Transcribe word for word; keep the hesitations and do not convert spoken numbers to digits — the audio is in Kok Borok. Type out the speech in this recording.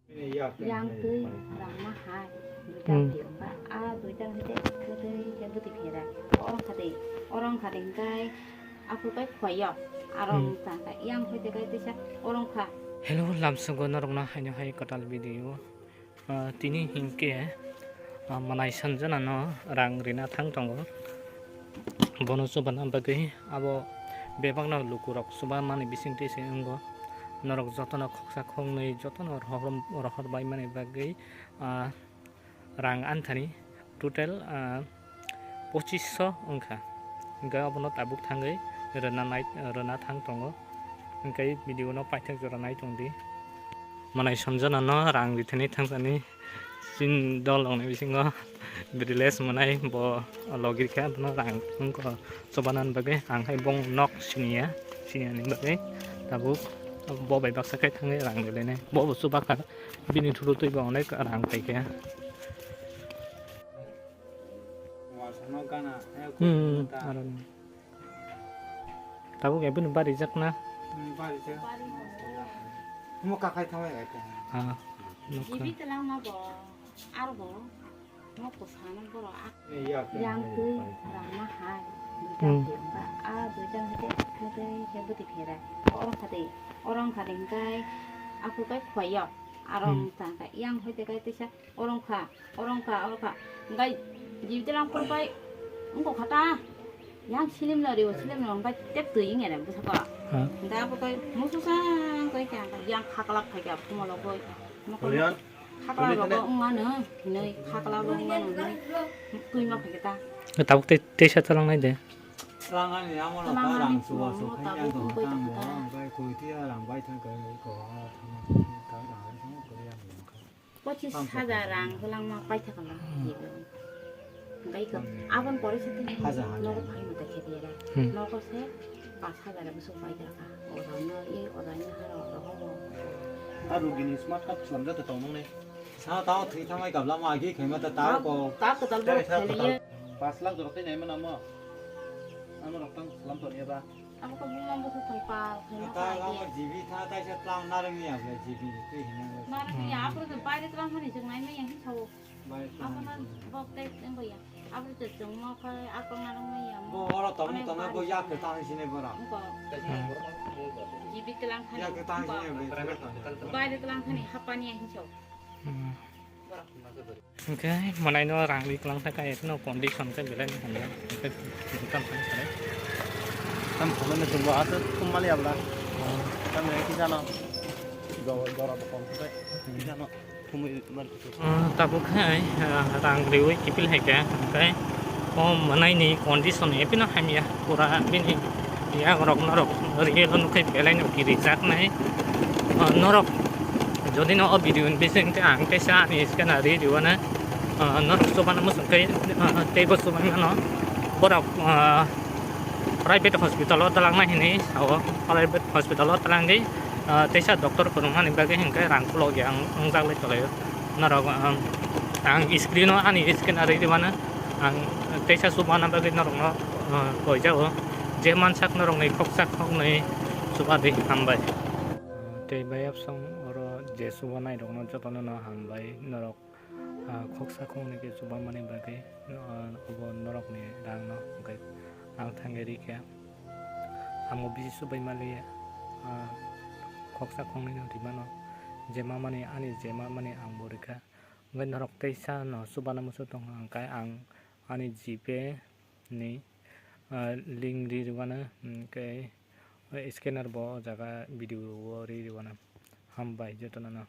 Yang twi rangma hai duita Hmm. Phi wngkha. A duita wngkha tei kwtwi khe bwtwi phera. Oro wngkha tei, oro wngkha tei hwnkhe aphuru bai khoyo. Aro Hmm. wngkha yang hoi tei kai tisa oro wngkha. Hello, lamsogo norokno haino hai kwtal video. Ah, tini hinkhe, ah, mwnai sanjana no rang rina thang tongo. Bono chubana bagwi abo bebakno lukurok chubamani bisingtwi se wngo. Norok jotono khoksa khoknwi jotono rohor, rohor baimani bagwi, ah, rang anthani total, ah, pochisso wngkha. Hwnkhe abono tabuk thangwi rwna nai-, rwna thang tongo. Hwnkhe video no paithak jora nai tongdi. Mwnai sanjana no rang rithani thangthani. Chini dol rokni bisingo Briless mwnai bo logi kha, bono rang wngkha chubanani bagwi. Ang hai bong nok siniya, siniyani bagwi tabuk bo bai baksa khe thangwi rang rilainai. Bo bo chubakha, bini thulu twi bo onek rang paikha. Hmm, aro ni. Tabuk ebini bari jak na? Hmm, bari jak. Omo kakai thamai gai tong. Ah, nukha. Jibi telang ma bo, ar bo, mo ko sana borok a. Yang twi rang ma hai. Hmm. A duita hwnkhe, hwnkhe, hwnkhe bwtwi phera. Oro wngkha tei, oro wngkha tei hwnkhe, aphuru bai khoyo. Aro Hmm. wngkha, yang hoi tei kai tisa. Oro wngkha, oro wngkha, oro wngkha. Hwnkhe jibitilang phor bai wngkha ta. Yang silim no rio, silim no hwnkhe tep twi wngya bwsako. Ha. Hwnkhe abo khe musu sang khe khe yang khaklap phai khe phumo lo koi. Mokol Julian, khakla Julian, rogo wngmano, hinwi khakla rogo wngmano, hinwi twi ma phai khe ta. Tabuk tei, teisa tlang nai de. Tlang ani amo no Tlang ta ani rang chuwa phumo chu no khai tabuk yang tong wngkha tang tang mo, ta. Hwnkhe koi tia rang bai thang khe ko ha thang ta rang bai thang ko yang. Pochis hajar rang kwlangma paithago na, Hmm. Hwnkhe khe Hmm. aboni pore se tini Hajar, hajar. Nogo phaima ta khe diya. Hmm. Nogo se pas hajar bwswk paithaka. Oda no, i oda ni haro, oda hobo. A rugini smart card slamjak ta tong nang ne. Sa tao thwi thamai kabla ma agi khaima ta tao ko. Ta kwtal borok Sa khailiya. Pas lakh jorok tei naima namo. Ano rok tang slam toniya ba. Abo khe buma bwswk thang pal khe ma Tang kha abo ye. G B tha taisa tlang narwkni ya ble G B twi hinwi. Narwkni ya, Hmm. Aphuru khe baire tlang hani chwng nai manya hin sao. Baire tlang Abo na hinwi. Bok tei wngbo ya. Aphuru khe chwng mo khe akwrwng narwkmani ya mo. Bo oro tongwi Onek tongo bo baire yak tong khe tang sini bora. Wngkha. Hmm. G B tlang hani Yak khe tang wngkha. Sini ble. Baire tlang hani hapani ya hin sao. Hmm. Borok. Hwnkhe mwnaino rang ri kwlang thaka, etono condition khe belai no hamya. Hwnkhe butam thang sanai. Tam khulumni chwngbo aswk thum mali abla. Oh. Tam ni kisa no. Jora, jora bo kom khe kisa no thumwi mali kutu. Ah, tabuk hai, ah, rang riwi kiphil hai khe, hwnkhe o mwnaini condition epino hamya. Pura bini yak rok norok real o nukhe belai no kirijaknai. Ah, norok jodi no o video ni bising te ang teisa ani scanner ri riwana, ah, norok chubana muchung khe, ah, teibo chubai mano. Borok, ah, private hospital o twlangnai hinwi sao. Private hospital o twlangwi, ah, teisa doctor phwrwngmani bagwi hinkhe rang khulok ya wng-, wngjaklai tonglaio. Norok, ah, ang screen o ani scanner ri riwana. Ang teisa chubana bagwi norokno, ah, koijago. Je mansak norokni khoksa khoknwi chubadi hambai. Tei bayapsong oro je chubanai rokno jotono no hambai. Norok, ah, khoksa khoknwi khe chubamani bagwi, ah, obo norokni rangno hwnkhe ang thangwi rikha. Amo bisi chubai maliya, ah, khoksa khoknwino rimano. Je mamani ani je mamani ang bo rikha. Hwnkhe norok teisa no chubana muchung tongkha, hwnkhe ang ani GPay ni, ah, link ri rwano, hwnkhe scanner bo o jaga video o ri rwano. Hambai jotono no.